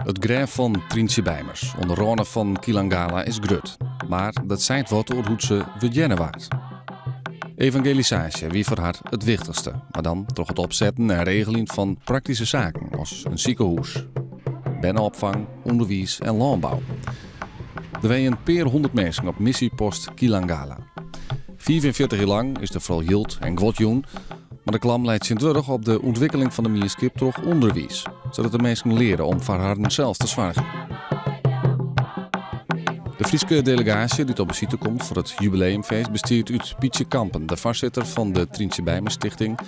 It grêf fan Tryntsje Beimers oan de râne fan Kilangala is grut, mar dat seit wat oer hoe't se wurdearre waard. Evangelisaasje wie foar har it wichtichste, mar dan troch it opsetten en regeljen fan praktyske saken as in sikehûs, berneopfang, ûnderwiis en lânbou. Der wenje in pear hûndert minsken op missypost Kilangala. 45 jier lang is der foaral jild en guod jûn, mar de klam leit tsjintwurdich op de ûntwikkeling fan de mienskip troch ûnderwiis, sadat de minsken leare om foar harren sels te soargjen. De Fryske delegaasje dy't op besite komt foar it jubileumfeest bestiet út Pietsje Kampen, de foarsitter fan de Tryntsje Beimers Stichting,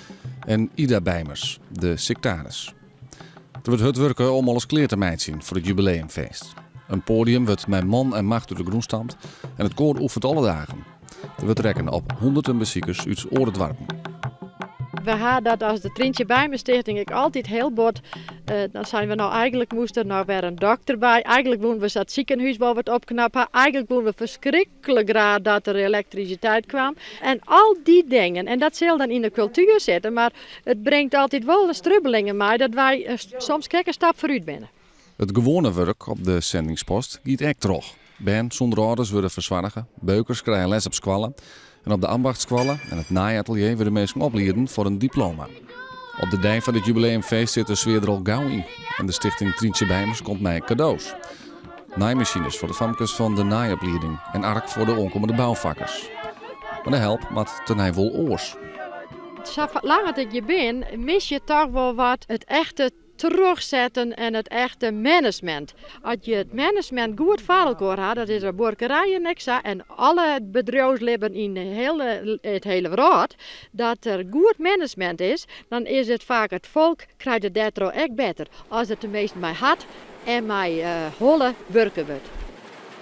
en Ida Beimers, de siktaris. Der wurdt hurd wurke om alles klear te meitsjen foar it jubileumfeest. In poadium wurdt mei man en macht út de grûn stampt en it koar oefent alle dagen. Der wurdt rekkene op hûnderten besikers út oare doarpen. We ha dat as de Tryntsje Beimers Stichting ek altyd hiel bot. Dan seine we no eigenlik moast der noch wer in dokter by. Eigenlik woene we dat sikehûs wol wat opknapt ha. Eigenlik woene we ferskriklik graach dat der elektrisiteit kwam. En al dy dingen. En dat sil dan yn de kultuer sitte, mar it bringt altyd wol strubbelingen mei dat wy soms krekt in stap foarút binne. It gewoane wurk op de sendingspost giet ek troch. Bern sûnder âlders wurde fersoarge, beukers krije les op skoalle en op de ambachtskoalle en it naaiatelier wurde minsken oplieden foar in diploma. Op de dei fan it jubileumfeest sit de sfear der al gau yn en de stichting Tryntsje Beimers komt mei kado's. Naaimasines foar de famkes fan de naaiopleiding en ark foar de oankommende boufakkers. Mar de help moat tenei wol oars. Sa lang as ik hjir bin, mis je toch wol wat it echte trochsetten en it echte management. As je it management goed foar elkoar ha, dat is op buorkerijen ek sa en alle bedriuwslibben yn it hiele wrâld, dat der goed management is, dan is it faak it folk krijt it dêrtroch ek better. As it teminsten mei hart en mei holle wurke wurdt.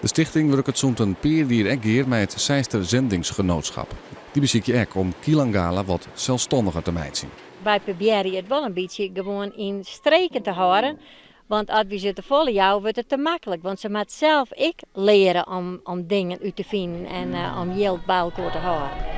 De stichting wurket sûnt in pear jier ek gear mei it Zeister Zendingsgenootschap. Dy besykje ek om Kilangala wat selsstanniger te meitsjen. Wy probearje it wol in bytsje gewoan yn streken te hâlden, want as wy se te folle jouwe wurdt it te maklik, want se moat sels ek leare om dingen út te finen en om jild by elkoar te hâlden.